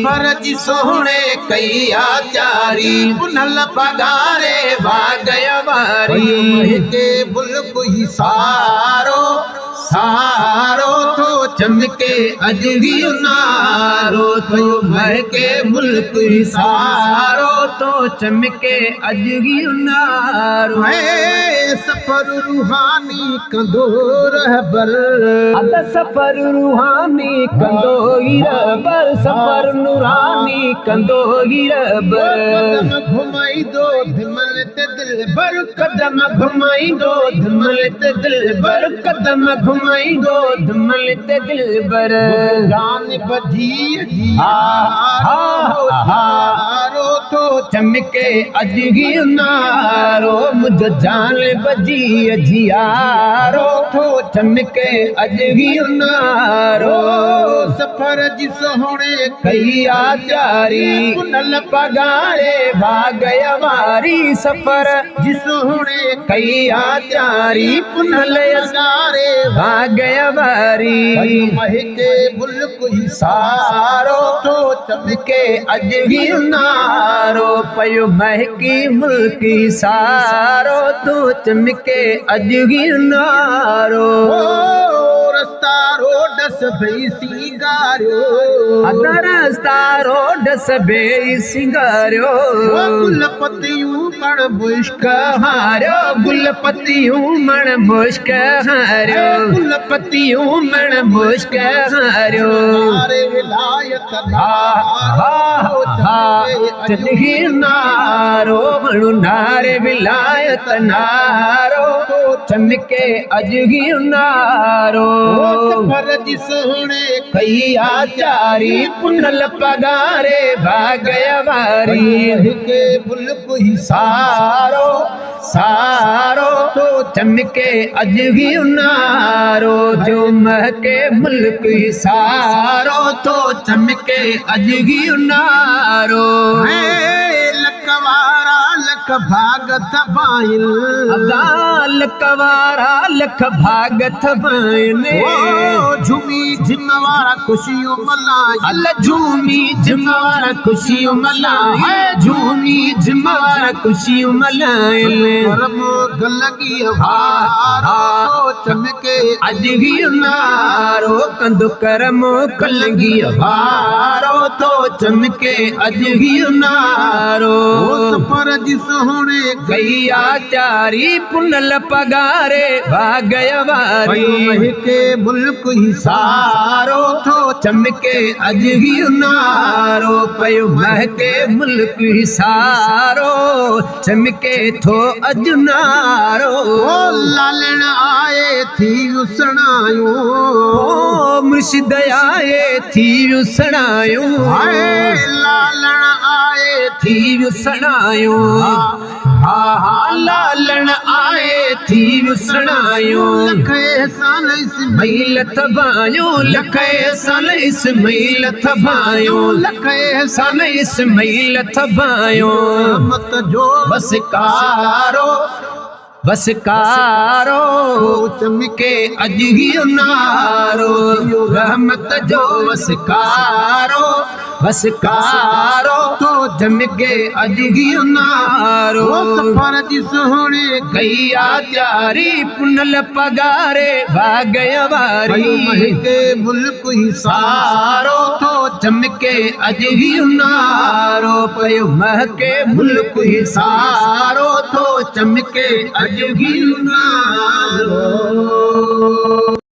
سفر جي سهڻي ڪئي آ تياري، پنهل پگهاري ڀاڳ واري. مهڪي ملڪ هي سارو سارو ٿو چمڪي اڄ هي اونهارو، ٿو مهڪي ملڪ هي سارو ٿو چمڪي اڄ هي اونهارو. سفر روحاني ڪندو رهبر. ادا سفر روحاني ڪندو هي رهبر، سفر نوراني ڪندو هي رهبر. قدم گهمائيندو ڌمل تي دلبر، قدم گهمائيندو ڌمل تي دلبر، قدم گهمائيندو ڌمل تي دلبر. جان بجي جي ها ٿو چمڪي اڄ هي اونهارو، منهنجو جان بجي جيارو ٿو چمڪي اڄ هي اونهارو. سفر جي سهڻي ڪئي آ تياري، پنهل پگهاري ڀاڳ واري. سفر جي سهڻي ڪئي آ تياري، پنهل پگهاري ڀاڳ واري. مهڪي ملڪ هي سارو ٿو چمڪي اڄ هي اونهارو، پيو مهڪي ملڪ هي سارو ٿو چمڪي اڄ هي اونهارو. رستا روڊ سڀئي سينگاريو، ادا رستا روڊ سڀئي سينگاريو. گل پتيون مڻ مشڪ هاريو، گل پتيون مڻ مشڪ هاريو، گل پتيون مڻ مشڪ هاريو. ولايت نارو وڻ ناري ولايت نارو چمڪي اڄ هي نارو. سفر جي سهڻي ڪئي آ تياري، پنهل پگهاري ڀاڳ واري. هڪ ملڪ هي سارو سارو ٿو چمڪي اڄ هي اونهارو، جو مهڪي ملڪ هي سارو ٿو چمڪي اڄ هي اونهارو. لک وارا لک ڀاڳ ٿبائن، ادا لک وارا لک ڀاڳ ٿبائن. جهومي جهم وارا خوشيون ملهائن، ال جهومي جهم وارا خوشيون ملهائن، جهومي جهم وارا خوشيون ملهائن. کرم گلگي وارو چمڪي اڄ هي اونهارو، ڪندو کرم ڪلنگي وارو ٿو چمڪي اڄ هي اونهارو. سفر جي سهڻي ڪئي آ تياري، پنهل پگهاري ڀاڳ واري. مهڪي ملڪ هي سارو ٿو چمڪي اڄ هي اونهارو، پيو مهڪي ملڪ هي سارو چمڪي ٿو اڄ نارو. لالڻ آئي ٿي سڻايون، مرشد آئي ٿي سڻايون، لالڻ آئي ٿي سڻايون، ها ها لالڻ آئي ٿي سڻايون. لک احسان اسماعيل ٿبايون، لک احسان اسماعيل ٿبايون، لک احسان اسماعيل ٿبايون. رحمت جو بس ڪارو بس ڪارو چمڪي اڄ هي اونهارو، رحمت جو بس ڪارو بس ڪارو ٿو چمڪي اڄ هي اونهارو. سفر جي سهڻي ڪئي آ تياري، پنهل پگهاري ڀاڳ واري. مهڪي ملڪ هي سارو ٿو چمڪي اڄ هي اونهارو، پيو مهڪي ملڪ هي سارو ٿو چمڪي اڄ هي اونهارو.